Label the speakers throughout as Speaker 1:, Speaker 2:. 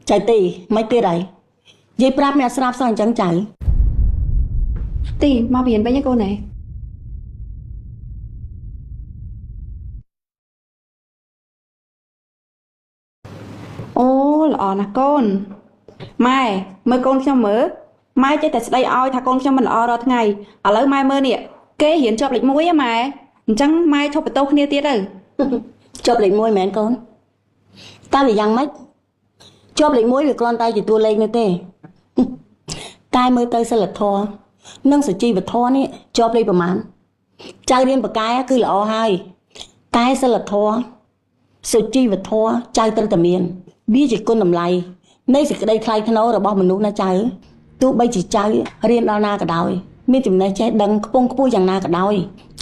Speaker 1: ចៅទីមិនទៀតហើយយាយប្រាប់អ្នកស្រាប់សោះអញ្ចឹងចៅ
Speaker 2: ទីមករៀនវិញកូនឯងអូល្អណាស់កូនម៉ែមើលកូនខ្ញុំមើលម៉ែចេះតែស្ដីឲ្យថាកូនខ្ញុំមិនល្អរាល់ថ្ងៃឥឡូវម៉ែមើលនេះគេរៀនជាប់លេខ1ហ៎ម៉ែអញ្ចឹងម៉ែឈប់បន្ទោសគ្នាទៀតទៅ
Speaker 1: ជាប់លេខ1មែនកូនតើវាយ៉ាងម៉េចជាប់លេខ1វាគ្រាន់តែជាតួលេខនោះទេតែមើលទៅសិលធម៌និងសុជីវធម៌នេះជាប់លេខប្រមាណចៅរៀនបកែគឺល្អហើយតែសិលធម៌សុជីវធម៌ចៅត្រូវតែមានវាជាគុណតម្លៃនៃសេចក្តីថ្លៃថ្នូររបស់មនុស្សណាចៅទោះបីជាចៅរៀនដល់ណាក៏ដោយមានចំណេះចេះដឹងខ្ពង់ខ្ពស់យ៉ាងណាក៏ដោយ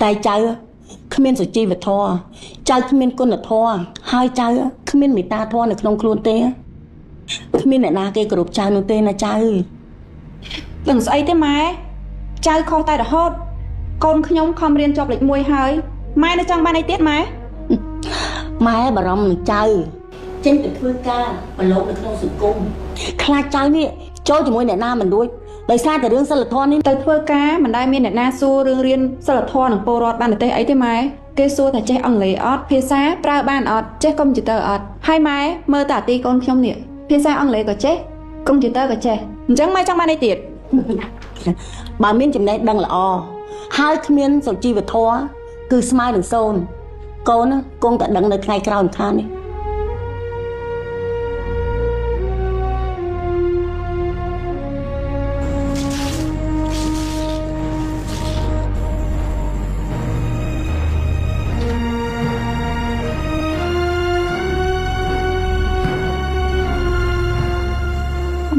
Speaker 1: តែចៅគ្មានសុជីវធម៌ចៅគ្មានគុណធម៌ហើយចៅគ្មានមេត្តាធម៌នៅក្នុងខ្លួនទេគ្មានអ្នកណាគេគោរពចៅនោះទេណាចៅ
Speaker 2: ដឹងស្អីទេម៉ែចៅខុសតែរហូតកូនខ្ញុំខំរៀនជាប់លេខ1ហើយម៉ែនៅចង់បានអីទៀតម៉ែ
Speaker 1: ម៉ែបារម្ភនឹងចៅចេញទៅធ្វើការប្រឡូកនៅក្នុងសង្គមខ្លាចចៅនេះចូលជាមួយអ្នកណាមិនរួចដោយសារតែរឿងសិលធម៌នេះ
Speaker 2: ទៅធ្វើការមិនដែលមានអ្នកណាសួររឿងរៀនសិលធម៌នឹងពលរដ្ឋបានទេអីទេម៉ែគេសួរថាចេះអង់គ្លេសអត់ភាសាប្រើបានអត់ចេះកុំព្យូទ័រអត់ហើយម៉ែមើលតាទីកូនខ្ញុំនេះភាសាអង់គ្លេសក៏ចេះកុំព្យូទ័រក៏ចេះអញ្ចឹងម៉ែចង់បានអីទៀត
Speaker 1: បើមានចំណេះដឹងល្អហើយគ្មានសុជីវធម៌គឺស្មើនឹងសូន្យកូនគង់តែដឹងនៅថ្ងៃក្រោយមិនខាននេះ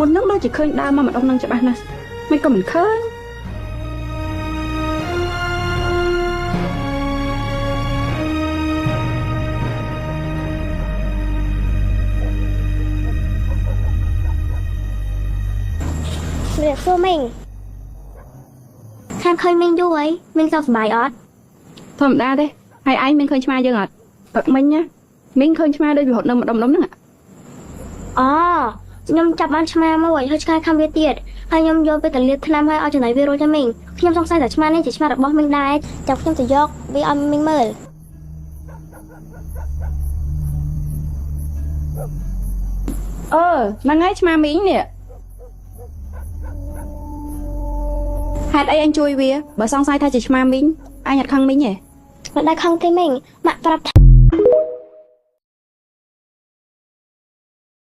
Speaker 3: មុននឹងដូចជាឃើញដើរមកម្ដុំនឹងច្បាស់ណាស់មិនក៏មិនឃើញ
Speaker 4: ជំរាបសួរមីងខានឃើញមីងយូរហើយមីងសុខសប្បាយអត់
Speaker 3: ធម្មតាទេហើយឯងមានឃើញឆ្មាយើងអត់ព្រឹកមិញណាមីងឃើញឆ្មាដូចវារត់នៅម្ដុំៗហ្នឹង
Speaker 4: អូខ្ញុំចាប់បានឆ្មាមួយហើយឆ្កែខំវាទៀតហើយខ្ញុំយកទៅលាបថ្នាំហើយឲ្យចំណីវារួចហើយមីងខ្ញុំសង្ស័យថាឆ្មានេះជាឆ្មារបស់មីងដែរចាំខ្ញុំទៅយកវាឲ្យមីងមើល
Speaker 3: អឺហ្នឹងហើយឆ្មាមីងនេះហេតុអីអញជួយវាបើសង្ស័យថាជាឆ្មាមីងអញអត់ខឹងមីងទេ
Speaker 4: មិនដែរខឹងទេមីងម៉ាក់ប្រាប់